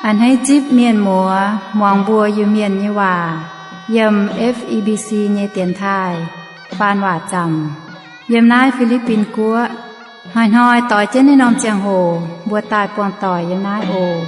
A'hneiv zipv mienh muoz muangx mbuo Iu-Mienh nyei waac yiem F E B C nyei dienx taaih faan waac zaamc yiem naaiv Fi^li^bin Guoqv. Hnoi-hnoi doix jienv naaiv norm ziangh hoc mbuo daaih buangh doic yiem naaiv oc.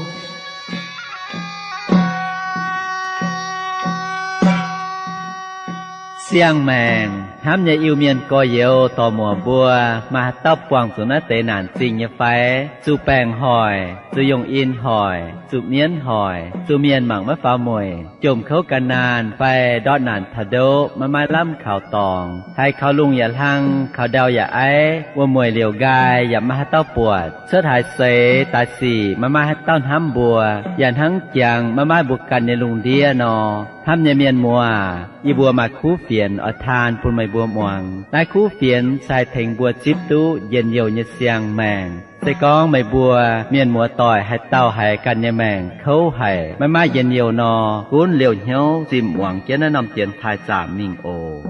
Siang-maengc hnamv nyei Iu-Mienh gorx-youz dorc-muoc mbuo, maaih haaix dauh buangh zuqc naaiv deix naanc zingh nyei fai? Zuqc baengc hoic, zuqc yongh in hoic, zuqc mienv hoic, zuqc mienh mangc maiv faaux mueic, jomc kouv gan naanh fai ndortv naanc taux ndoqv maiv maaih lamh kaux dorngx, haiz kaux lungh yaac hlang, kaux ndau yaac aiv, wuom-mueic liouc nqaai yaac maiv maaih haaix dauh buatc, cuotv haaix seix daaih sic maiv maaih haaix dauh hnamv mbuo, yaac hnangv jangx maiv maaih mbuo ganh nyei lungh ndiev nor. Hnamv nyei mienh muoz, yie mbuo maaih kuv fienx oix taan bun meih mbuo muangx. Naaiv kuv fienx se haih tengx mbuo zipv duqv njien-youh nyei siang-maengc. Se gorngv meih mbuo mienh muoz doic haaix dauh haiz ganh nyei maengc kouv haic, maiv maaih njien-youh nor, gunv liouh hnyouv zinh muangx jienv naaiv norm dienx taaih zaamc mingh oc.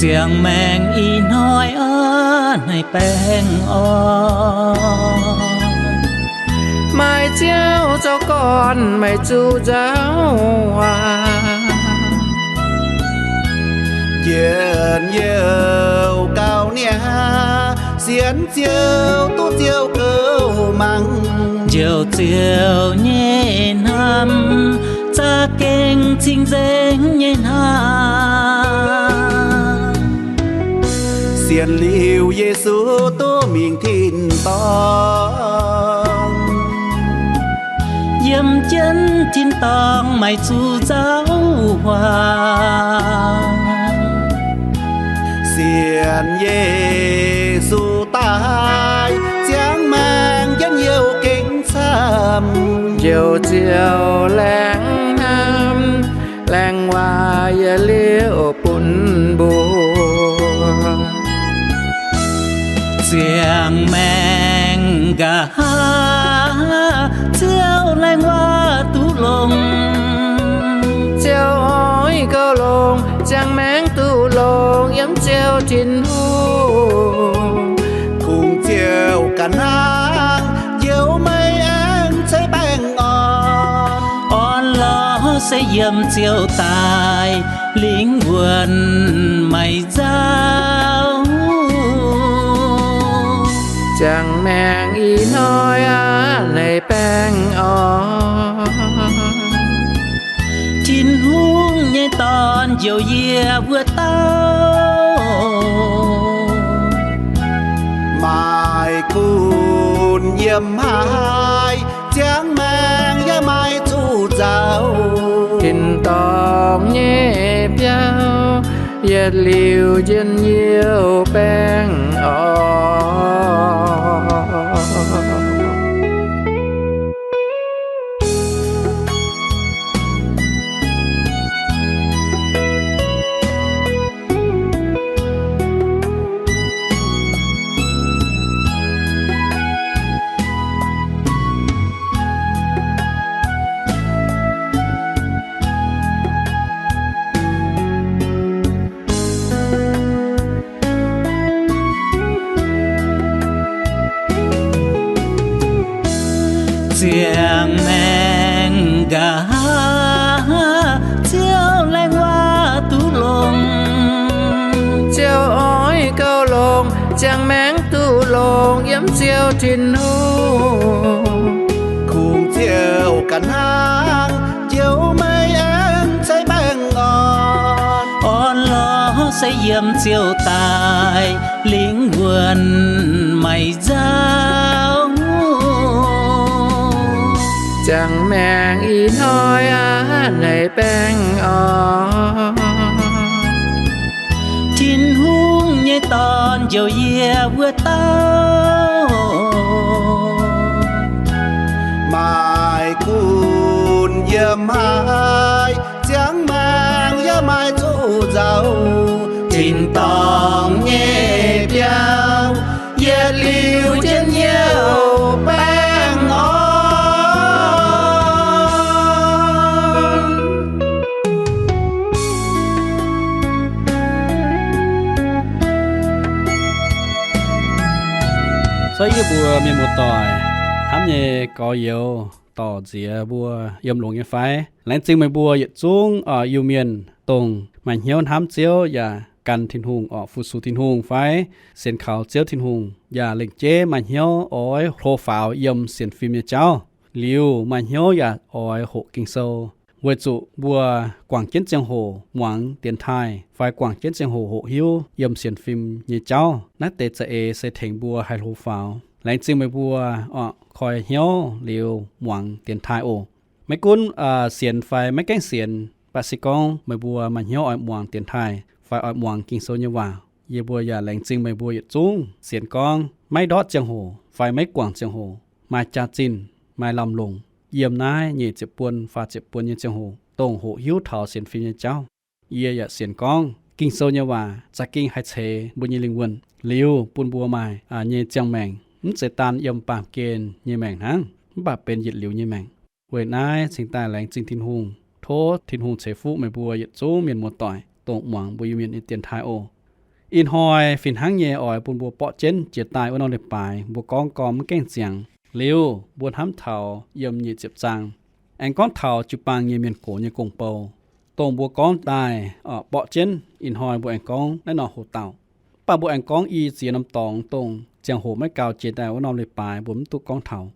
Ziangh maengc ih hnoi aav hneiv baengh orn, maaih ziouv zoux gorn maiv zuqc nzauh waac. Njien-youh gauh niaa, sienx Ziouv duqv Ziouv gouv mangc. Njoux Ziouv nyei hnamv, za'gengh cing-nzengc nyei hnangv. Sienx liuz Yesu duqv mingh tin-dorngh, yiem jienv tin-dorngh maiv zuqc nzauh waac. Sienx Yesu daaih, ziangh maengc njien-youh gengh camv. Njoux Ziouv laengz hnamv, laengz waac yietc liuz bun mbuo. Ziangh maengc nqa'haav, Ziouv laengz waac duqv longx. Ziouv oix gouv longx, ziangh maengc duqv longx yiem Ziouv Tin-Hungh. Kungx Ziouv ganh hnangv, njoux meih aengx ceix baengh orn. Orn-lorqc se yiem Ziouv daaih, lingh wuonh maiv nzauh. Ziangh maengc ih hnoi aav hneiv baengh orn, Tin-Hungh nyei Dorn njoux yie wuov dauh. Maaih gunv yiem haaix, ziangh maengc yaac maiv zuqc nzauh. Tin-dorngh nyei biauv yietc liuz njien-youh baengh orn. Ziangh maengc nqa'haav, Ziouv laengz waac duqv longx. Ziouv oix gouv longx, ziangh maengc duqv longx yiem Ziouv Tin-Hungh. Kungx Ziouv ganh hnangv, njoux meih aengx ceix baengh orn. Orn-lorqc se yiem Ziouv daaih, lingh wuonh maiv nzauh. Maengx ih hnoi aqv, naaic baengh orn. Tin-Hungh nyei Dorn njoux yie wuov dauh, maaih gunv yiem haaix, ziangh maengc yaac maaih zuqc nzauh. Tin-dorngh nyei biauv yietc liuz jienv hnyouv baengh orn. Zorqv yie mbuo mienh muoz-doic hnamv nyei gorx-youz dorc nziex mbuo yiem longx nyei fai? Laengz zingh meih mbuo yietc zungv oix Iu-Mienh dongh maaih hnyouv hnamv Ziouv yaac gan Tin-Hungh oc, fu-sux Tin-Hungh fai sienx kaux Ziouv Tin-Hungh, yaac lengc jeiv maaih hnyouv oix hlo faaux yiem sienx fim nyei jauv, liuz maaih hnyouv yaac oix hoqc Ging-Sou, weic zuqc mbuo guangc jienv ziangh hoc muangx dienx taaih fai guangc jienv ziangh hoc hoqc hiuv yiem sienx fim nyei jauv. Naaiv deix za'eix se tengx mbuo haih hlo faaux. Laengz zingh meih mbuo oc, koi hnyouv liuz muangx dienx taaih oc. Maiv gunv sienx fai maiv gaengh sienx, mv baac se gorngv meih mbuo maaih hnyouv oix muangx dienx taaih fai oix muangx Ging-Sou nyei waac, yie mbuo yaac laengz zingh meih mbuo yietc zungv sienx gorngv maiv ndortv ziangh hoc fai maiv guangc ziangh hoc, maaih jaax-zinh, maaih lamh longc, yiem naaiv nyic ziepc buon, faah ziepc buon nyei ziangh hoc dongh hoqc hiuv taux sienx fim nyei jauv. Yie yaac sienx gorngv Ging-Sou nyei waac za'gengh haih ceix mbuo nyei lingh wuonh liuz bun mbuo maaih nyei ziangh maengc, mv zeiz daan yiem baamh gen nyei maengc hnangv, mv baac benx yietc liuz nyei maengc. Weic naaiv cingx daaih laengz zingh Tin-Hungh. Tov Tin-Hungh ceix fuqv meih mbuo yietc zungv mienh muoz-doic dongh muangx mbuo Iu-Mienh nyei dienx taaih oc. Ih hnoi fih hnangv nyei oix bun mbuo borqv jienv jiex daaih wuov norm leiz-baaix mbuo gorngv gorngv mv gaengh ziangx. Liuz mbuo hnamv taux yiem nyic ziepc zaang, aengx gorngv taux jiu-baang nyei mienh gox nyei gong-bou, dongh mbuo gorngv daaih borqv jienv. Ih hnoi mbuo aengx gorngv naaiv norm hoc-dauh. Mv baac mbuo aengx gorngv i ziex norm dorngx dongh ziangh hoc maiv gaux jiex daaih wuov norm leiz-baaix mbuo mv duqv gorngv taux.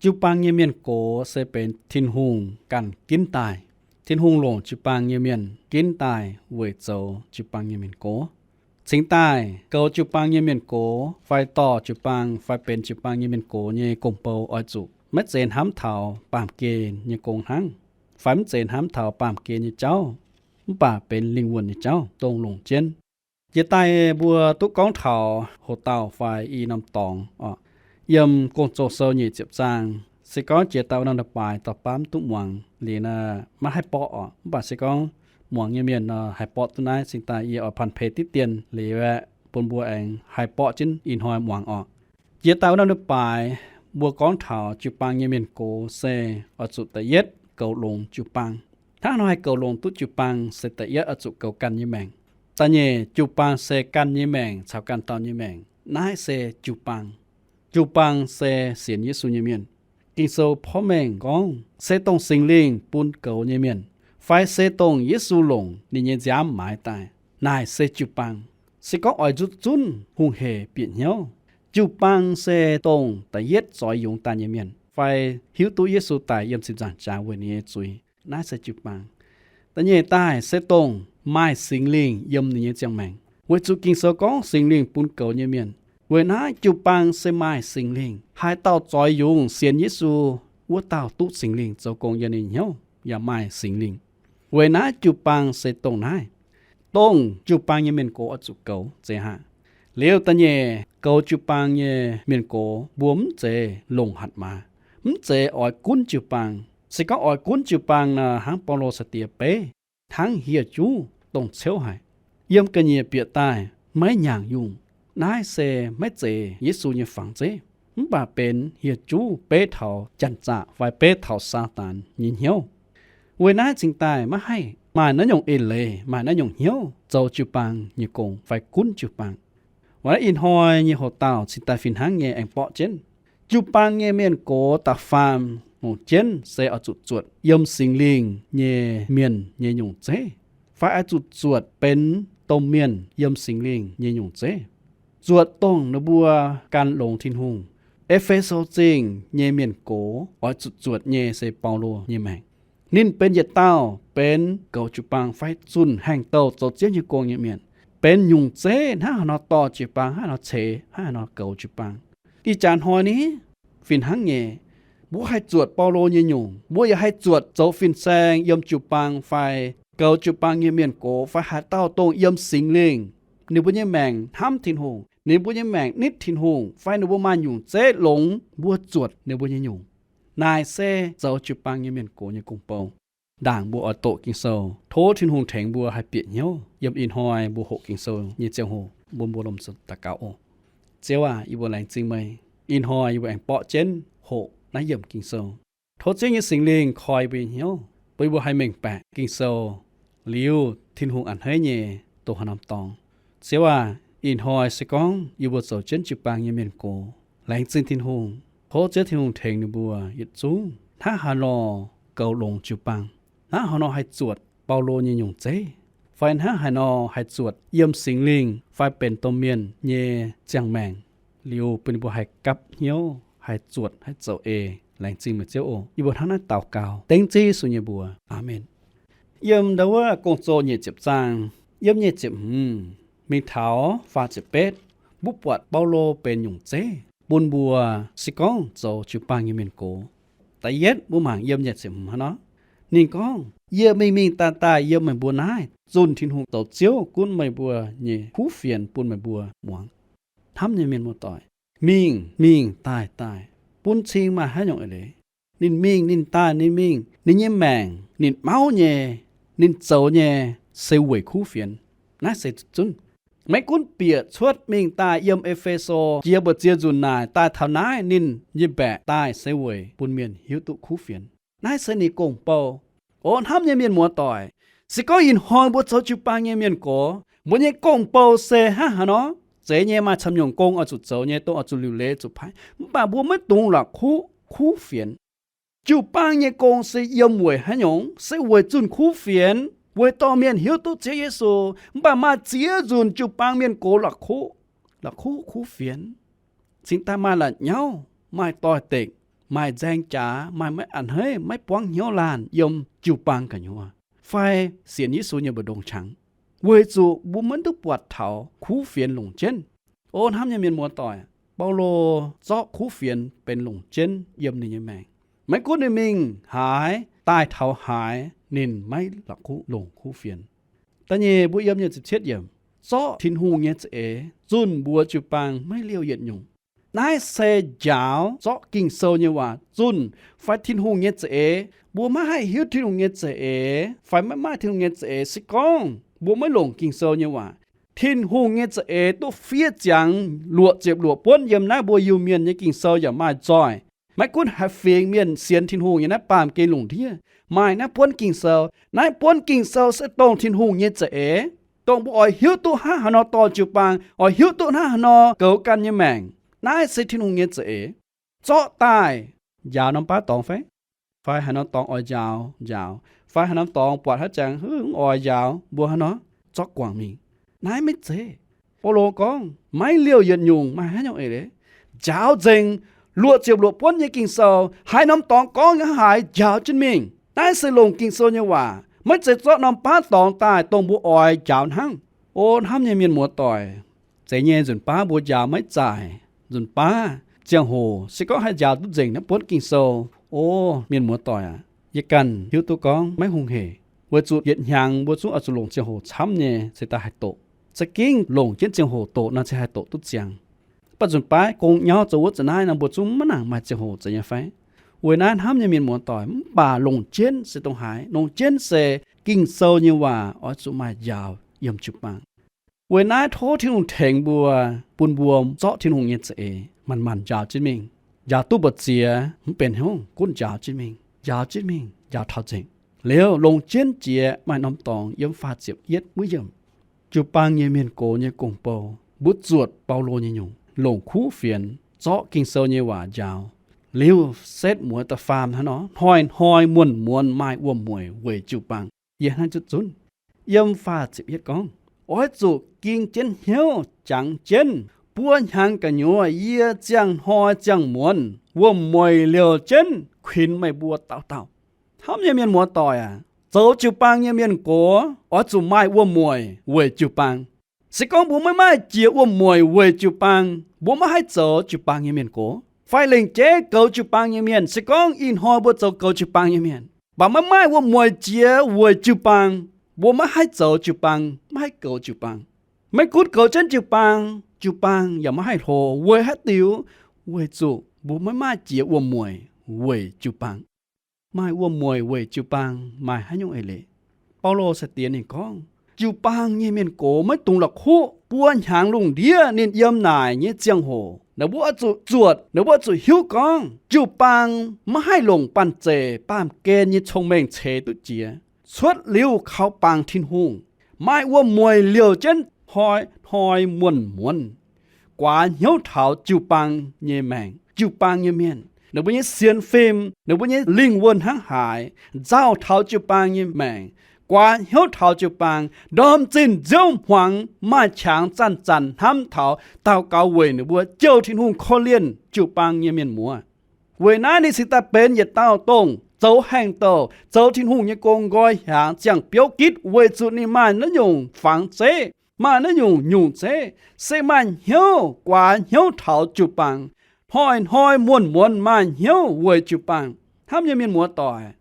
Jiu-baang nyei mienh gox se benx Tin-Hungh ganh ginv daaih. Tin-Hungh longc jiu-baang nyei mienh ginv daaih weic zoux jiu-baang nyei mienh gox. Cingx daaih goux jiu-baang nyei mienh gox fai dorh jiu-baang fai benx jiu-baang nyei mienh gox nyei gong-bou oix zuqc maiv zeiz hnamv taux baamh gen nyei gong hnangv, fai mv zeiz hnamv taux baamh gen nyei jauv, mv baac benx lingh wuonh nyei jauv dongh longc jienv. Jiex daaih mbuo duqv gorngv taux hoc-dauh fai i norm dorngx oc. Yiem Gong-Zoh sou nyic ziepc zaang, se gorngv jiex daaih wuov norm leiz-baaix dorh baav mv duqv muangx liuz nor, maiv haih borqv oc. Mv baac se gorngv muangx nyei mienh nor haih borqv duqv naaiv. Cingx daaih yie oix panh peix diqv dien liuz aeqv, bun mbuo aengx haih borqv jienv ih hnoi muangx oc. Jiex daaih wuov norm leiz-baaix mbuo gorngv taux jiu-baang nyei mienh gox se oix zuqc da'yietv goux longx jiu-baang. Hnangv haaix nor haih goux longx duqv jiu-baang? Se da'yietv oix zuqc goux ganh nyei maengc. Da'nyeic, jiu-baang se ganh nyei maengc caux ganh dauh nyei maengc. Naaiv se jiu-baang. Jiu-baang se sienx Yesu nyei mienh. Ging-Sou porv mengh gorngv, se dongh Singx Lingh bun goux nyei mienh, fai se dongh Yesu longc ninh nyei nziaamv maaiz daaih, naaic se jiu-baang. Se gorngv oix nzutv zunv hungh hec bieqc hnyouv, jiu-baang se dongh da'yietv zoix yungz daaih nyei mienh fai hiuv duqv Yesu daic yiem ziepc nzaangc jaax weic ninh nyei zuiz. Naaiv se jiu-baang. Da'nyeic daaih se dongh maaih Singx Lingh yiem ninh nyei ziangh maengc. Weic zuqc Ging-Sou gorngv Singx Lingh bun goux nyei mienh. Weic naaiv jiu-baang se maaih Singx Lingh. Haaix dauh zoix yungz sienx Yesu, wuov dauh duqv Singx Lingh zoux gong yiem ninh hnyouv, yaac maaih Singx Lingh. Weic naaiv jiu-baang se dongh naaiv. Dongh jiu-baang nyei mienh gox oix zuqc goux zeiz haic. Liuz da'nyeic, goux jiu-baang nyei mienh gox mbuo mv zeiz longc hatc maaz, mv zeiz oix gunv jiu-baang. Se gorngv oix gunv jiu-baang nor, hnangv Baulo sai-diex beiv, hnangv hieh juv dongh ceuv haic, yiem ga'nyiec bieqc daaih maiv nyaangc yungh. Naaiv se maiv zeiz Yesu nyei fangx zeiv, mv baac benx hieh juv beiv taux janx-zaqc fai beiv taux Saadaan nyei hnyouv. Weic naaiv cingx daaih maiv haih maaih naaiv nyungc eix leiz, maaih naaiv nyungc hnyouv zoux jiu-baang nyei gong fai gunv jiu-baang. Weic naaiv ih hnoi nyei hoc-dauh cingx daaih fih hnangv nyei aengx borqv jienv. Jiu-baang nyei mienh gox da'faam longc jienv se oix zuqc zuotc yiem Singx Lingh nyei mienh nyei nyungc zeiv, fai oix zuqc zuotc benx domh mienh yiem Singx Lingh nyei nyungc zeiv. Zuotc dongh ninh mbuo gan longx Tin-Hungh. E^fe^so Zingh nyei mienh gox oix zuqc zuotc nyei se Baulo nyei maengc. Ninh benx yietc dauh benx goux jiu-baang fai zunh haengh douh zoux Ziouv nyei gong nyei mienh, benx nyungc zeiv hnangv haaix nor dorh jiu-baang, hnangv haaix nor ceix, hnangv haaix nor goux jiu-baang. Ih jaax hnoi ni, fih hnangv nyei, Mbuo haih zuotc Baulo nyei nyungc. Mbuo yaac haih zuotc zoux fin-saeng yiem jiu-baang fai goux jiu-baang nyei mienh gox fai haaix dauh dongh yiem Singx Lingh, ninh mbuo nyei maengc hnamv Tin-Hungh, ninh mbuo nyei maengc nitv Tin-Hungh, fai ninh mbuo maaih nyungc zeiv longx, mbuo zuotc ninh mbuo nyei nyungc. Naaic se zoux jiu-baang nyei mienh gox nyei gong-bou. Ndaangc mbuo oix doqc Ging-Sou, tov Tin-Hungh tengx mbuo haih bieqc hnyouv yiem ih hnoi mbuo hoqc Ging-Sou nyei ziangh hoc. Mbuo, mbuo lomh nzoih daux gaux oc. Ziouv aac, yie mbuo laengz zingh meih. Ih hnoi yie mbuo aengx borqv jienv hoqc naaiv yiemc Ging-Sou. Tov Ziouv nyei Singx Lingh koi mbuo nyei hnyouv, bun yie mbuo haih mengh baeqc Ging-Sou liuz Tin-Hungh a'hneiv nyei dongh haaix norm dorngx. Ziouv aac, ih hnoi se gorngv yie mbuo zoux jienv jiu-baang nyei mienh gox, laengz zingh Tin-Hungh. Tov Ziouv Tin-Hungh tengx ninh mbuo yietc zungv hnangv haaix nor goux longx jiu-baang, hnangv haaix nor haih zuotc Baulo nyei nyungc zeiv, fai hnangv haaix nor haih zuotc yiem Singx Lingh fai benx domh mienh nyei ziangh maengc, liuz bun ninh mbuo haih gapv hnyouv, haih zuotc, haih zoux eix. Laengz zingh meih Ziouv oc. Yie mbuo hnangv naaiv daux gaux dengv Ziouv Yesu nyei mbuox. Aamen. Yiem ndau wuov Gong-Zoh nyic ziepc zaang, yiem nyic ziepc hmz mingh taux faah ziepc betv, mbuo buatc Baulo benx nyungc zeiv bun mbuo se gorngv zoux jiu-baang nyei mienh gox. Da'yietv mbuo mangc yiem nyic ziepc hmz hnangv nor, ninh gorngv, Yie mingh mingh daaih daaih yiem meih mbuo naaiv zunh Tin-Hungh zoux Ziouv gunv meih mbuo nyei kuv fienx bun meih mbuo muangx. Hnamv nyei mienh muoz-doic, mingh mingh daaih daaih, bun cing maaih haaix nyungc eix leiz. Ninh mingh ninh daaih ninh mingh, ninh nyei maengc ninh mauv nyei, ninh zoux nyei se weic kuv fienx. Naaiv se zunv. Maiv gunv bieqc cuotv mingh daaih yiem E^fe^so jiex mbu'ziex nzunc naaic daaih taux naaiv ninh nyei mbaeqc daaih se weic bun mienh hiuv duqv kuv fienx. Naaiv se ninh gong-bou. O hnamv nyei mienh muoz-doic, se gorngv ih hnoi mbuo zoux jiu-baang nyei mienh gox, mbuo nyei gong-bou se hnangv haaix nor, zeiz nyei maaih camv nyungc gong oix zuqc zoux nyei, dongh oix zuqc liuc leiz zuqc paaiv, mv baac mbuo maiv dungx la'kuqv kuv fienx. Jiu-baang nyei gong se yiem weic haaix nyungc? Se weic zunh kuv fienx, weic dorh mienh hiuv duqv Ziouv Yesu. Mv baac maaih ziex nzunc jiu-baang mienh gox la'kuqv, la'kuqv kuv fienx, cingx daaih maaih la'nyauv, maaih doix-dekc, maaih nzaeng jaax, maaih maiv a'hneiv, maiv buangv hnyouv laanh yiem jiu-baang gu'nyuoz, fai sienx Yesu nyei mbu'ndongx qangx, weic zuqc mbuo maiv duqv buatc taux kuv fienx longc jienv. O hnamv nyei mienh muoz-doic, Baulo zorqv kuv fienx benx longc jienv yiem ninh nyei maengc. Maiv gunv ninh mingh haaix, daaih taux haaix, ninh maiv la'kuqv longc kuv fienx. Da'nyeic mbuo yiem nyic ziepc cietv yiemc, zorqv Tin-Hungh nyei za'eix zunh mbuox jiu-baang maiv liouh yietc nyungc. Naaiv se njaaux zorqv Ging-Sou nyei waac zunh fai Tin-Hungh nyei za'eix. Mbuo maiv haih hiuv Tin-Hungh nyei za'eix fai maiv maaih Tin-Hungh nyei za'eix se gorngv mbuo maiv longc Ging-Sou nyei waac, Tin-Hungh nyei za'eix duqv fiev ziangx luoqc ziepc luoqc buonv yiem naaiv mbuo Iu-Mienh nyei Ging-Sou yaac maaih nzoih. Maiv gunv haaix fingx mienh sienx Tin-Hungh nyei naaiv baamh gen lungh ndiev maaih naaiv buonv Ging-Sou. Naaiv buonv Ging-Sou se dongh Tin-Hungh nyei za'eix, dongh mbuo oix hiuv duqv hnangv haaix nor dorh jiu-baang, oix hiuv duqv hnangv haaix nor goux ganh nyei maengc. Naaiv se Tin-Hungh nyei za'eix. Zorqv daaih njaaux norm baav dorngx fai? Fai haaix norm dorngx oix njaaux njaaux, fai haaix norm dorngx buatc haaix jangx mv oix njaaux, mbuo hnangv nor zorqv guangc mingh. Naaiv maiv zeiz. Baulo gorngv maiv liouh yietc nyungc, maaih haaix nyungc eix leiz. Njaaux nzengc luoqc ziepc luoqc buonv nyei Ging-Sou, haaix norm dorngx gorngv hnangv haaix njaaux jienv mingh. Naaiv se longc Ging-Sou nyei waac, maiv zeiz zorqv norm baav dorngx daaih dongh mbuo oix njaaux hnangv. O hnamv nyei mienh muoz-doic, zeiz nyei nzunc baav mbuo njaaux maiv zaaic. Nzunc baav ziangh hoc se gorngv haih njaaux duqv nzengc naaiv buonv Ging-Sou, o mienh muoz-doic aac, yie ganh hiuv duqv gorngv maiv hungh heic, weic zuqc yietc hnyangx mbuo zungv oix zuqc longc ziangh hoc camv nyei cingx daaih haih doqc. Za'gengh longc jienv ziangh hoc doqc nor cingx haih doqc duqv ziangx. Mv baac nzunc baav gong nyauv zoux wuov za'naaiv nor mbuo zungv maiv nangc maaih ziangh hoc zeiz nyei fai? Weic naaiv hnamv nyei mienh muoz-doic, mv baac longc jienv se dongh haaix? Longc jienv se Ging-Sou nyei waac oix zuqc maaih njaaux yiem jiu-baang. Weic naaiv tov Tin-Hungh tengx mbuo, bun mbuo zorqv Tin-Hungh nyei za'eix manc-manc njaaux jienv mingh. Njaaux duqv mbu'ziex mv benx hnyouv, gunv njaaux jienv mingh, njaaux jienv mingh, njaaux taux nzengc. Liuz longc jienv jiex maaih norm dorngx yiem faah ziepc yietv wuov yiemc, jiu-baang nyei mienh gox nyei gong-bou, mbuo zuotc Baulo nyei nyungc, longc kuv fienx zorqv Ging-Sou nyei waac njaaux. Liuz setv mueiz da'faam hnangv nor, hnoi-hnoi muonz-muonz maaih wuom-mueic weic jiu-baang. Yie hnangv zuqc zunv. Yiem faah ziepc yietv gorngv, oix zuqc ging jienv hnyouv jangx jienv, buo hnyangx gu'nyuoz yie ziangh hnoi ziangh muonz wuom-mueic liouc jienv kuinx meih mbuo dauh dauh. Hnamv nyei mienh muoz-doic aac, zoux jiu-baang nyei mienh gox oix zuqc maaih wuom-mueic weic jiu-baang. Se gorngv mbuo maiv maaih jiex wuom-mueic weic jiu-baang, mbuo maiv haih zoux jiu-baang nyei mienh gox. fai lengc jeiv goux jiu-baang nyei mienh. Se gorngv ih hnoi mbuo zoux goux jiu-baang nyei mienh, mv baac maiv maaih wuom-mueic jiex weic jiu-baang, mbuo maiv haih zoux jiu-baang, maiv haih goux jiu-baang. Maiv gunv goux jienv jiu-baang, jiu-baang yaac maiv haih hlo. Weic haaix diuc? Weic zuqc mbuo maiv maaih jiex wuom-mueic weic jiu-baang. Maaih wuom-mueic weic jiu-baang maaih haaix nyungc eix leiz? Baulo sai-diex ninh gorngv, jiu-baang nyei mienh gox maiv dungx la'kuqv buo hnyangx lungh ndiev ninh yiem naaic nyei ziangh hoc, ninh mbuo oix zuqc zuotc, ninh mbuo oix zuqc hiuv gorngv jiu-baang maiv haih longc banh zeic baamh gen nyei cong-mengh ceix duqv jiex. Cuotv liuz kaux bangc Tin-Hungh, maaih wuom-mueic liouc jienv hnoi-hnoi muonc-muonz guaax hnyouv taux jiu-baang nyei maengc, jiu-baang nyei mienh, ninh mbuo nyei sienx fim, ninh mbuo nyei lingh wuonh hnangv haaix, nzauh taux jiu-baang nyei maengc, guaax hnyouv taux jiu-baang, ndorm zinh nziouv hmuangx maaih qangx zanc-zanc hnamv taux daux gaux weic ninh mbuo, jouh Tin-Hungh korv-lienh jiu-baang nyei mienh muoz. Weic naaiv ninh cingx daaih benx yietc dauh dongh zoux haengh douc, zoux Tin-Hungh nyei gong, nqoi hiaangx, ziangh biouv gitv, weic zuqc ninh maaih naaiv nyungc fangx zeiv, maaih naaiv nyungc nyungc zeiv, se maaih hnyouv guaax hnyouv taux jiu-baang, hnoi-hnoi muonc-muonz maaih hnyouv weic jiu-baang. Hnamv nyei mienh muoz-doic,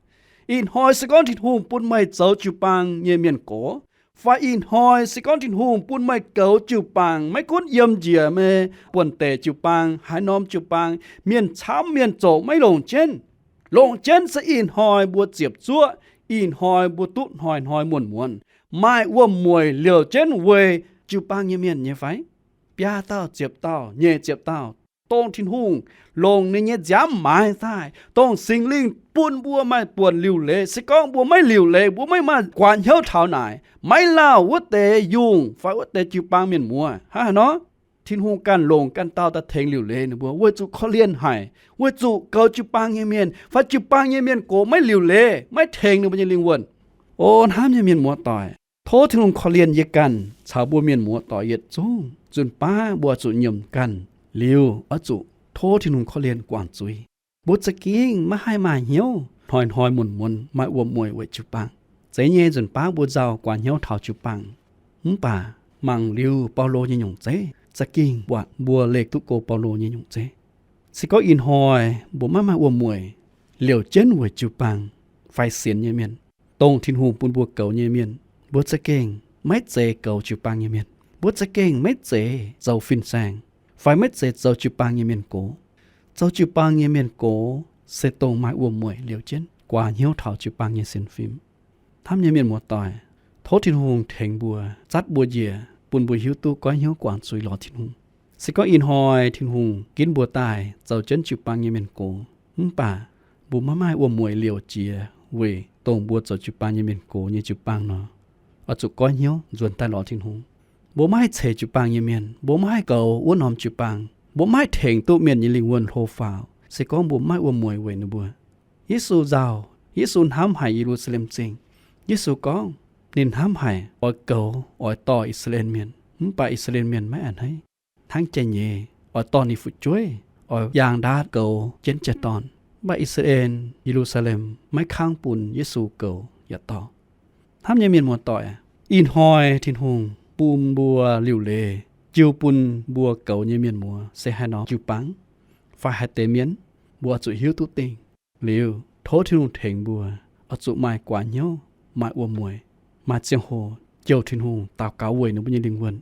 ih hnoi se gorngv Tin-Hungh bun meih zoux jiu-baang nyei mienh gox, fai ih hnoi se gorngv Tin-Hungh bun meih goux jiu-baang, maiv gunv yiem njiec meih buonv-deic jiu-baang, haaix norm jiu-baang, mienh camv mienh zoqc maiv longc jienv. Longc jienv se ih hnoi mbuo ziepc zuoqv, ih hnoi mbuo duqv hnoi-hnoi muonc-muonz, maaih wuom-mueic liouc jienv weic jiu-baang nyei mienh nyei fai? Biaa dauh, ziepc dauh, nyeic ziepc dauh, dongh Tin-Hungh longc ninh nyei nziaamv maaiz daaih, dongh Singx Lingh bun mbuo maaih buonc liuc leiz. Se gorngv mbuo maiv liuc leiz, mbuo maiv maaih guaax hnyouv taux naaic, maiv lauh wuov deix yungh fai wuov deix jiu-baang mienh muoz hnangv haaix nor, Tin-Hungh ganh longc ganh dauh daaih tengx liuc leiz ninh mbuo weic zuqc korv-lienh haic, weic zuqc goux jiu-baang nyei mienh fai jiu-baang nyei mienh gox maiv liuc leiz, maiv tengx ninh mbuo nyei lingh wuonh. O hnamv nyei mienh muoz-doic, tov Tin-Hungh korv-lienh yie ganh caux mbuo mienh muoz-doic yietc zungv. Nzunc baav mbuo oix zuqc nyiemc ganh liuz oix zuqc tov Tin-Hungh korv-lienh guangc zuiz. Mbuo za'gengh maiv haih maaih hnyouv hnoi-hnoi muonc-muonz maaih wuom-mueic weic jiu-baang. Zeiz nyei, nzunc baav mbuo nzauh guaax hnyouv taux jiu-baang. Mv baac mangc liuz Baulo nyei nyungc zeiv, za'gengh buatc mbuo leih duqv go Baulo nyei nyungc zeiv. Se gorngv ih hnoi mbuo maiv maaih wuom-mueic liouc jienv weic jiu-baang fai sienx nyei mienh, dongh Tin-Hungh bun mbuo goux nyei mienh, mbuo za'gengh maiv zeiz goux jiu-baang nyei mienh. Mbuo za'gengh maiv zeiz zoux fin-saeng fai maiv zeiz zoux jiu-baang nyei mienh gox. Zoux jiu-baang nyei mienh gox se dongh maaih wuom-mueic liouc jienv guaax hnyouv taux jiu-baang nyei sienx fim. Hnamv nyei mienh muoz-doic, tov Tin-Hungh tengx mbuo, zatv mbuo njiec, bun mbuo hiuv duqv goiv hnyouv guangc zuiz lorz Tin-Hungh. Se gorngv ih hnoi Tin-Hungh ginv mbuo daaih zoux jienv jiu-baang nyei mienh gox, mv baac mbuo maiv maaih wuom-mueic liouc jiex weic dongh mbuo zoux jiu-baang nyei mienh gox nyei jiu-baang nor, oix zuqc goiv hnyouv nzuonx daaih lorz Tin-Hungh. Mbuo maiv haih ceix jiu-baang nyei mienh, mbuo maiv haih goux wuov norm jiu-baang, mbuo maiv haih tengx duqv mienh nyei lingh wuonh hlo faaux, se gorngv mbuo maiv maaih wuom-mueic weic ninh mbuo. Yesu nzauh, Yesu hnamv haic Ye^lu^saa^lem Zingh. Yesu gorngv ninh hnamv haic oix goux, oix dorh I^saa^laa^en Mienh, mv baac I^saa^laa^en Mienh maiv a'hneiv. Hnangv jai-nyeiz oix dorh ninh fu'jueiv, oix yaangh ndaatv goux jienv jai-dorn, mv baac I^saa^laa^en Ye^lu^saa^lem maiv kangv bun Yesu goux yaac dorh. Hnamv nyei mienh muoz-doic, ih hnoi Tin-Hungh bun mbuo liuc leiz, jiu bun mbuo goux nyei mienh muoz se haaix norm jiu-baang fai haaix deix mienh, mbuo oix zuqc hiuv duqv dingh. Liuz, tov Tin-Hungh tengx mbuo oix zuqc maaih guaax hnyouv, maaih wuom-mueic, maaih ziangh hoc jouh Tin-Hungh daux gaux weic ninh mbuo nyei lingh wuonh.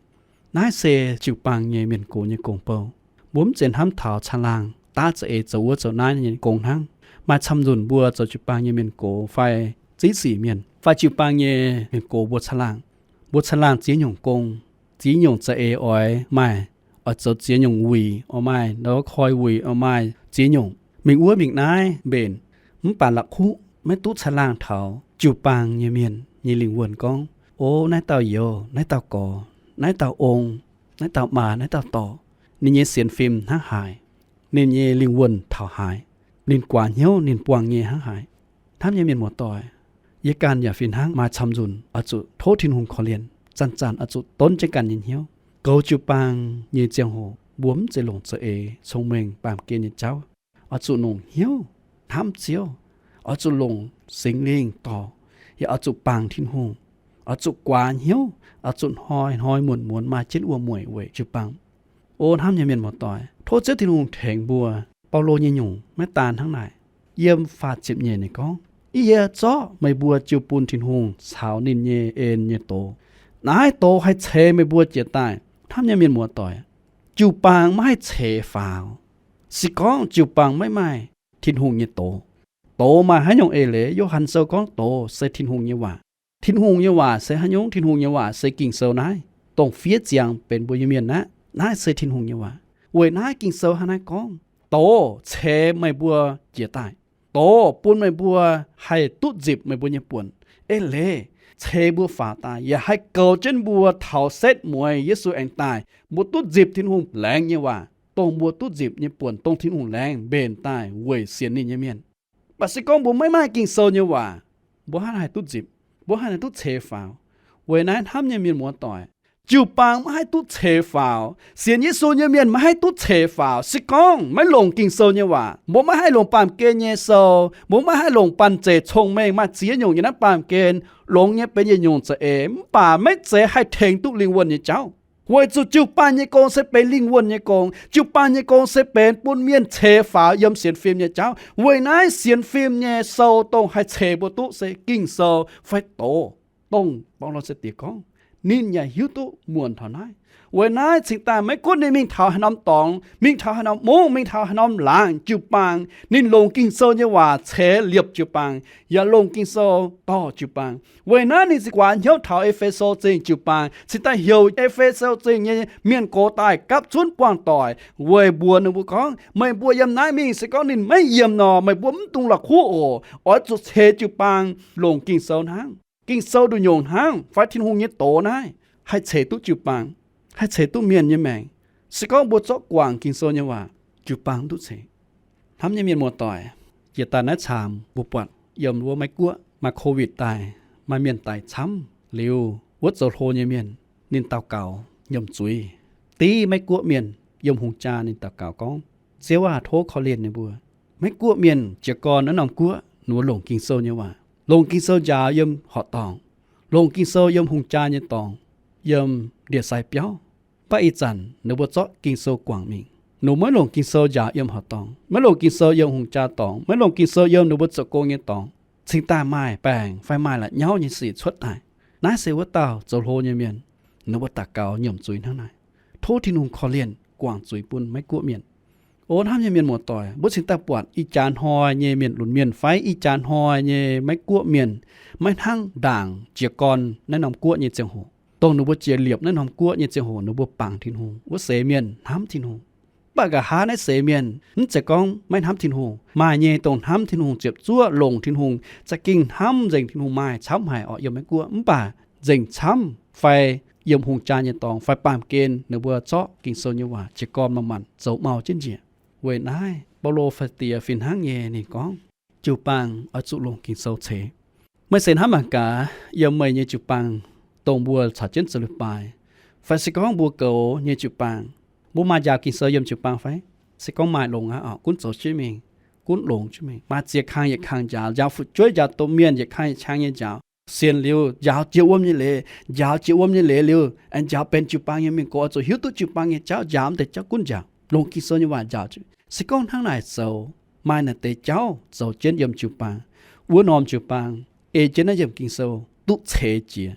Naaiv se jiu-baang nyei mienh gox nyei gong-bou. Mbuo mv zeiz hnamv taux caangh laangh daav za'eix zoux wuov zoux naaiv nyei gong hnangv. Maaih camv nzunc mbuo zoux jiu-baang nyei mienh gox fai ziex sic mienh fai jiu-baang nyei mienh gox mbuo caangh laangh, mbuo caangh laangh ziex nyungc gong, ziex nyungc za'eix oix maaih, oix zoux ziex nyungc wuic oix maaih, ndau koi wuic oix maaih ziex nyungc, mingh wuov mingh naaiv mbenc. Mv baac la'kuqv maiv duqv caangh laangh taux jiu-baang nyei mienh nyei lingh wuonh gorngv, o, naaiv dauh youz, naaiv dauh gorx, naaiv dauh ong, naaiv dauh maa, naaiv dauh dorc, ninh nyei sienx fim hnangv haaix, ninh nyei lingh wuonh taux haaix, ninh guaax hnyouv ninh buangh nyei hnangv haaix. Hnamv nyei mienh muoz-doic, yie ganh yaac fih hnangv maaih camv nzunc oix zuqc tov Tin-Hungh korv-lienh, zanc-zanc oix zuqc donv jienv ganh nyei hnyouv. Goux jiu-baang nyei ziangh hoc mbuo mv zeiz longc za'eix cong-mengh baamh gen nyei jauv. Oix zuqc longc hnyouv hnamv Ziouv, oix zuqc longc Singx Lingh dorh, yaac oix zuqc bangc Tin-Hungh, oix zuqc guaax hnyouv, oix zuqc hnoi-hnoi muonc-muonz maaih jienv wuom-mueic weic jiu-baang. O hnamv nyei mienh muoz-doic, tov Ziouv Tin-Hungh tengx mbuo, Baulo nyei nyungc maiv daan hnangv naaic. Yiem faah ziepc nyeic ninh gorngv, Yie zorqv meih mbuo jiu bun Tin-Hungh caux ninh nyei en nyei doz. Naaiv doz haih ceix meih mbuo jiez daaih. Hnamv nyei mienh muoz-doic, jiu-baang maiv haih ceix faaux, se gorngv jiu-baang maiv maaih Tin-Hungh nyei doz. Doz maaih haaix nyungc eix leiz? Yo^han Sou gorngv doz se Tin-Hungh nyei waac. Tin-Hungh nyei waac se haaix nyungc? Tin-Hungh nyei waac se Ging-Sou naaiv, dongh fiev ziangx benx mbuo nyei mienh aqv. Naaiv se Tin-Hungh nyei waac. Weic naaiv Ging-Sou hnangv naaiv gorngv, doz ceix meih mbuo jiez daaih. Doz bun meih mbuo haih duqv nzipc meih mbuo nyei buonc. Eix leiz ceix mbuo faaux daaih yaac haih goux jienv mbuo taux setv mueiz Yesu aengx daaih, mbuo duqv nzipc Tin-Hungh laengz nyei waac, dongh mbuo duqv nzipc nyei buonc, dongh Tin-Hungh laengz mbenc daaih weic sienx ninh nyei mienh. Mv baac se gorngv mbuo maiv maaih Ging-Sou nyei waac, mbuo hnangv haaix duqv nzipc? Mbuo hnangv haaix duqv ceix faaux? Weic naaiv hnamv nyei mienh muoz-doic, jiu-baang maiv haih duqv ceix faaux. Sienx Yesu nyei mienh maiv haih duqv ceix faaux. Se gorngv maiv longc Ging-Sou nyei waac, mbuo maiv haih longc baamh gen nyei sou, mbuo maiv haih longc banh zeic cong-mengh maaih ziex nyungc nyei naaiv baamh gen, longx nyei benx yietc nyungc za'eix, mv baac maiv zeiz haih tengx duqv lingh wuonh nyei jauv. Weic zuqc jiu-baang nyei gong se benx lingh wuonh nyei gong. Jiu-baang nyei gong se benx bun mienh ceix faaux yiem sienx fim nyei jauv. Weic naaiv sienx fim nyei sou dongh haih ceix mbuo duqv se Ging-Sou fai doz, dongh Baulo se diex gorngv, ninh yaac hiuv duqv muonc taux naaiv. Weic naaiv cingx daaih maiv gunv ninh mingh taux haaix norm dorngx, mingh taux haaix norm mungv, mingh taux haaix norm laangz, jiu-baang ninh longc Ging-Sou nyei waac ceix liepc jiu-baang, yaac longc Ging-Sou dorh jiu-baang. Weic naaiv ninh ziouc guaax hnyouv taux E^fe^so Zingh jiu-baang, cingx daaih heuc E^fe^so Zingh nyei mienh gox daaih gapv zunv buangh doic weic mbuox ninh mbuo gorngv, meih mbuo yiem naaiv mingh se gorngv ninh maiv yiem nor, meih mbuo mv dungx la'kuqv oc. Oix zuqc ceix jiu-baang longc Ging-Sou hnangv. Ging-Sou nduqc nyungc hnangv fai Tin-Hungh nyei doz naaiv haih ceix duqv jiu-baang, haih ceix duqv mienh nyei maengc. Se gorngv mbuo zorqv guangc Ging-Sou nyei waac, jiu-baang duqv ceix. Hnamv nyei mienh muoz-doic, jiex daaih naaiv caamx mbuo buatc yiem wuov Meiv Guoqv maaih COVID daaih, maaih mienh daic camv liuz, wuov zoux hlo nyei mienh ninh daux gaux nyiemc zuiz. Div Meiv Guoqv mienh yiem hungh jaa ninh daux gaux gorngv, Ziouv aah, tov korv-lienh ninh mbuo. Meiv Guoqv mienh jiez gorn naaiv norm guoqv ninh mbuo longc Ging-Sou nyei waac, longc Ging-Sou njaaux yiem horqc dorngx, longc Ging-Sou yiem hungh jaa nyei dorngx, yiem ndie-sai biauv. Mv baac ih zanc ninh mbuo zorqv Ging-Sou guangc mingh. Ninh mbuo maiv longc Ging-Sou njaaux yiem horqc dorngx, maiv longc Ging-Sou yiem hungh jaa dorngx, maiv longc Ging-Sou yiem ninh mbuo zoux gong nyei dorngx, cingx daaih maaih baengc fai maaih la'nyauv nyei sic cuotv daaih. Naaiv se wuov dauh zoux hlo nyei mienh, ninh mbuo daux gaux nyiemc zuiz hnangv naaiv. Tov Tin-Hungh korv-lienh guangc zuiz bun Meiv Guoqv mienh. O hnamv nyei mienh muoz-doic, mbuo cingx daaih buatc ih jaax hnoi nyei mienh lunx mienh fai ih jaax hnoi nyei Meiv Guoqv mienh, maiv hnangv ndaangc jiez gorn naaiv norm guoqv nyei ziangh hoc, dongh ninh mbuo jiex liepc naaiv norm guoqv nyei ziangh hoc ninh mbuo bangc Tin-Hungh, wuov seix mienh hnamv Tin-Hungh. Mv baac nqa'haav naaiv seix mienh mv zeiz gorngv maiv hnamv Tin-Hungh. Maaih nyei dongh hnamv Tin-Hungh, ziepc zuoqv longc Tin-Hungh, za'gengh hnamv nzengc Tin-Hungh maaih camv haic orqc yiem Meiv Guoqv. Mv baac nzengc camv fai yiem hungh jaa nyei dorngx fai baamh gen ninh mbuo zorqv Ging-Sou nyei waac jiez gorn manc-manc zoux mau jienv njiec. Weic naaiv Baulo faix-diex fih hnangv nyei ninh gorngv, jiu-baang oix zuqc longc Ging-Sou ceix. Meih se hnamv mangc gaax, yiem meih nyei jiu-baang, dongh mbuo caux jienv zoux leiz-baaix, fai se gorngv mbuo goux nyei jiu-baang, mbuo maaih njaaux Ging-Sou yiem jiu-baang fai? Se gorngv maaih longx aqv orqc, gunv zoux jienv mingh, gunv longx jienv mingh. Maaih ziex kang yietc kang njaaux, njaaux fu'jueiv, njaaux domh mienh, yietc kang yietc kang nyei njaaux. Sienx liuz njaaux jiex wuom nyei leiz, njaaux jiex wuom nyei leiz liuz, aengx njaaux benx jiu-baang nyei mienh gox, oix zuqc hiuv duqv jiu-baang nyei jauv, njaaux wuov deix jauv gunv njaaux, longc Ging-Sou nyei waac njaaux. Se gorngv hnangv naaic zoux, maaih naaic deix jauv zoux jienv yiem jiu-baang, wuov norm jiu-baang ei jienv naaiv yiemc Ging-Sou duqv ceix jiex.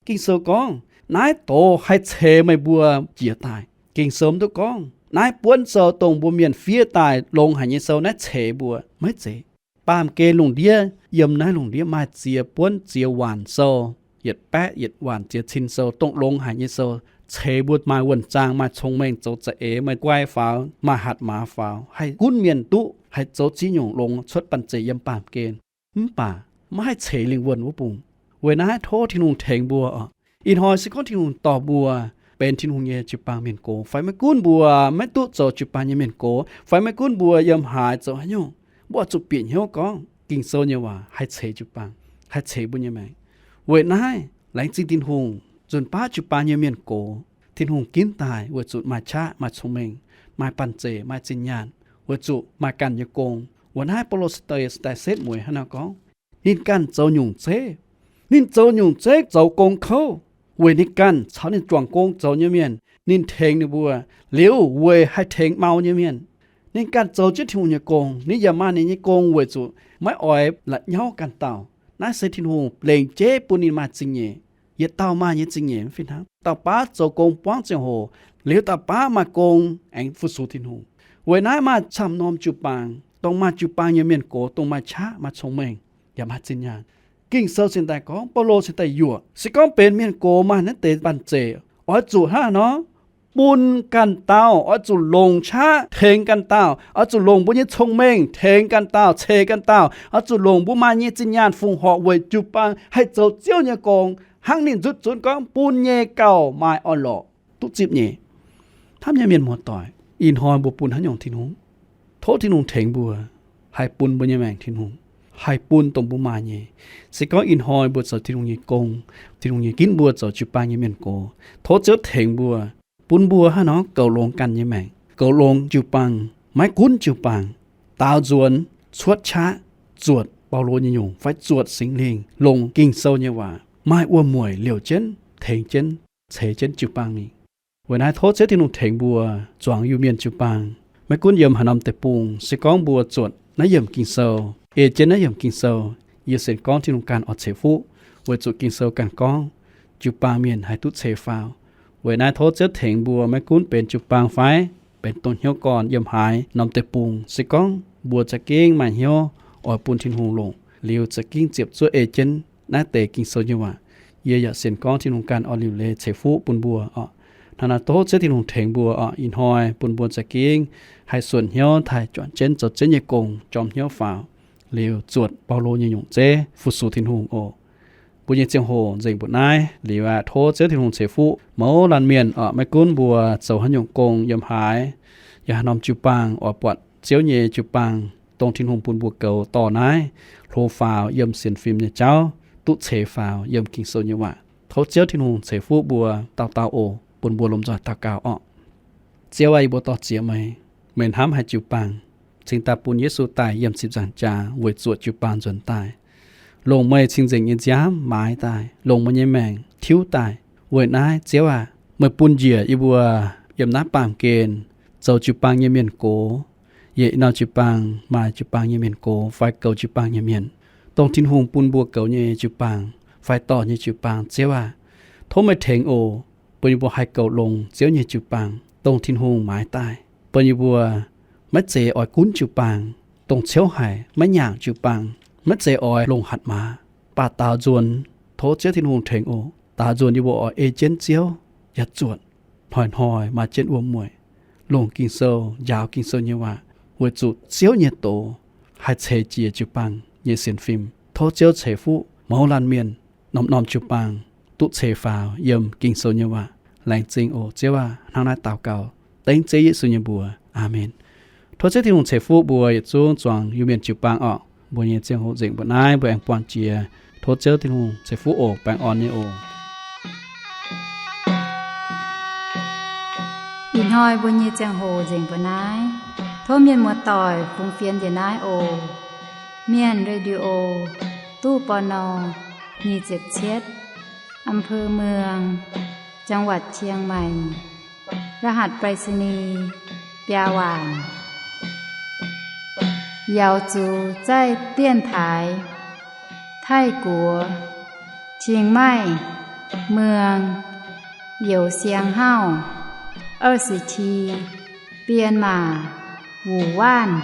Ging-Sou gorngv naaiv doz haih ceix meih mbuo jiex daaih. Ging-Sou mv duqv gorngv naaiv buonv sou dongh mbuo mienh fiev daaih longx haic nyei sou naaiv ceix mbuo, maiv zeiz. Baamh gen lungh ndiev, yiem naaiv lungh ndiev maaih ziex buonv ziex waanc sou, yietc baeqv yietc waanc ziex cin sou, dongh longx haic nyei sou, ceix mbuo maaih wuonh zaang, maaih cong-mengh, zoux za'eix, maaih guai faaux, maaih hatc maaz faaux, haih gunv mienh duqv, haih zoux ziex nyungc longx cuotv banh zeic yiem baamh gen. Mv baac maiv haih ceix lingh wuonh wuov bung. Weic naaiv tov Tin-Hungh tengx mbuo oc. Ih hnoi se gorngv Tin-Hungh dorh mbuo benx Tin-Hungh nyei jiu-baang mienh gox, fai maiv gunv mbuo maiv duqv zoux jiu-baang nyei mienh gox, fai maiv gunv mbuo yiem haaix zoux haaix nyungc, mbuo oix zuqc bieqc hnyouv gorngv Ging-Sou nyei waac haih ceix jiu-baang, haih ceix mbuo nyei maengc. Weic naaiv laengz zingh Tin-Hungh, nzunc baav jiu-baang nyei mienh gox, Tin-Hungh ginv daaih weic zuqc maaih qaqv, maaih cong-mengh, maaih banh zeic, maaih zinh nyaanh, weic zuqc maaih ganh nyei gong. Weic naaiv Baulo se deix daaih setv mueiz hnangv naaiv gorngv, ninh ganh zoux nyungc zeiv. Ninh zoux nyungc zeiv zoux gong kouv weic ninh ganh caux ninh juangc gong zoux nyei mienh. Ninh tengx ninh mbuo liuz weic haih tengx mau nyei mienh. Ninh ganh zoux jienv Tin-Hungh nyei gong, ninh yaac maaih ninh nyei gong weic zuqc maiv oix la'nyauv ganh dauh. Naaiv se Tin-Hungh lengc jeiv bun ninh maaih zingh nyeic. Yietc dauh maaih nyei zingh nyeic mv fih hnangv. Dauh baav zoux gong buangv ziangh hoc, liuz dauh baav maaih gong aengx fu-sux Tin-Hungh. Weic naaiv maaih camv norm jiu-baang, dongh maaih jiu-baang nyei mienh gox, dongh maaih qaqv, maaih cong-mengh, yaac maaih zinh nyaanh. Ging-Sou cingx daaih gorngv, Baulo cingx daaih yuoqc, se gorngv benx mienh gox maaih naaiv deix banh zeic, oix zuqc hnangv haaix nor? Bun ganh dauh, oix zuqc longc qaqv tengx ganh dauh, oix zuqc longc mbuo nyei cong-mengh tengx ganh dauh, ceix ganh dauh, oix zuqc longc mbuo maaih nyei zinh nyaanh fongc horc weic jiu-baang haih zoux Ziouv nyei gong, hnangv ninh nzutv zunv gorngv, bun nyei gauh maaih orn-lorqc duqv zipv nyei. Hnamv nyei mienh muoz-doic, ih hnoi mbuo bun haaix nyungc Tin-Hungh? Tov Tin-Hungh tengx mbuo haih bun mbuo nyei maengc Tin-Hungh, haih bun dongh mbuo maaih nyei. Se gorngv ih hnoi mbuo zoux Tin-Hungh nyei gong, Tin-Hungh nyei ginv mbuo zoux jiu-baang nyei mienh gox, tov Ziouv tengx mbuo, bun mbuo haaix nor goux longx ganh nyei maengc, goux longx jiu-baang, maiv gunv jiu-baang, daaux nzuonx, cuotv qaqv, zuotc Baulo nyei nyungc fai zuotc Singx Lingh, longc Ging-Sou nyei waac maaih wuom-mueic liouc jienv, tengx jienv, ceix jienv jiu-baang mingh. Weic naaiv tov Ziouv Tin-Hungh tengx mbuo zuangx Iu-Mienh jiu-baang. Maiv gunv yiem haaix norm deic-bung, se gorngv mbuo zuotc naaiv yiemc Ging-Sou, ei jienv naaiv yiemc Ging-Sou, yie sienx gorngv Tin-Hungh ganh oix ceix fuqv, weic zuqc Ging-Sou ganh gorngv jiu-baang mienh haih duqv ceix faaux. Weic naaiv tov Ziouv tengx mbuo, maiv gunv benx jiu-baang fai benx dongh hnyouv gorn yiem haaix norm deic-bung, se gorngv mbuo za'gengh maaih hnyouv oix bun Tin-Hungh longc liuz, za'gengh ziepc zuoqv ei jienv naaiv deix Ging-Sou nyei waac. Yie yaac sienx gorngv Tin-Hungh ganh oix liuc leiz ceix fuqv bun mbuo oc. Hnangv naaiv tov Ziouv Tin-Hungh tengx mbuo oc. Ih hnoi bun mbuo za'gengh haih suonc hnyouv taaih juangc jienv zoux Ziouv nyei gong, jorm hnyouv faaux liuz zuotc Baulo nyei nyungc zeiv fu-sux Tin-Hungh oc. Mbuo nyei ziangh hoc nzengc mbuoqc naaiv liuz aqv. Tov Ziouv Tin-Hungh ceix fuqv mouz laanh mienh oc. Maiv gunv mbuo zoux haaix nyungc gong yiem haaix, yaac haaix norm jiu-baang oix buatc Ziouv nyei jiu-baang, dongh Tin-Hungh bun mbuo goux dorh naaiv, hlo faaux yiem sienx fim nyei jauv, duqv ceix faaux yiem Ging-Sou nyei waac. Tov Ziouv Tin-Hungh ceix fuqv mbuo dauh dauh oc. Bun mbuo lomh nzoih daux gaux orqc. Ziouv aah, yie mbuo dor-ziec meih, meih hnamv haic jiu-baang, cingx daaih bun Yesu daaih yiem ziepc nzaangc jaax weic zuoqc jiu-baang nzuonx daaih, longc meih cing-nzengc nyei nziaamv maaiz daaih, longc meih nyei maengc tiuv daaih. Weic naaiv Ziouv aah, meih bun njiec yie mbuo yiem naaiv baamh gen zoux jiu-baang nyei mienh gox, yaac i norm jiu-baang maaih jiu-baang nyei mienh gox fai goux jiu-baang nyei mienh, dongh Tin-Hungh bun mbuo goux nyei jiu-baang fai dorh nyei jiu-baang. Ziouv aah, tov meih tengx oc, bun yie mbuo haih goux longx Ziouv nyei jiu-baang, dongh Tin-Hungh maaiz daaih, bun yie mbuo maiv zeiz oix gunv jiu-baang, dongh ciouv haic maiv nyaangc jiu-baang, maiv zeiz oix longc hatc maaz, baac daaux nzuonx. Tov Ziouv Tin-Hungh tengx oc. Daaux nzuonx yie mbuo oix ei jienv Ziouv, yaac zuotc hnoi-hnoi maaih jienv wuom-mueic, longc Ging-Sou, njaaux Ging-Sou nyei waac, weic zuqc Ziouv nyei doz haih ceix jiez jiu-baang nyei sienx fim. Tov Ziouv ceix fuqv mouz laanh mienh, norm-norm jiu-baang duqv ceix faaux yiem Ging-Sou nyei waac. Laengz zingh oc Ziouv aah. Hnangv naaiv daux gaux dengv Ziouv Yesu nyei mbuox. Aamen. Tov Ziouv Tin-Hungh ceix fuqv mbuo yietc zungv zuangx Iu-Mienh jiu-baang orqc. Mbuo nyei ziangh hoc nzengc mbuoqc naaiv, mbuo aengx buangh jiex. Tov Ziouv Tin-Hungh ceix fuqv oc. Baengh orn nyei oc. Ih hnoi mbuo nyei ziangh hoc nzengc mbuoqc naaiv. Tov mienh muoz-doic fungx fienx njiec naaiv oc. Mienh Radio, ตู้ ปณ. nyic ziepc cietv, อำเภอเมือง จังหวัดเชียงใหม่ รหัสไปรษณีย์ biaa waanc. 瑶族在电台 Taiv-Guoqv, Chiang Mai, Mueang, Youz Siang Hauv, 二十七, Bienh Maac, Wuc Waanv.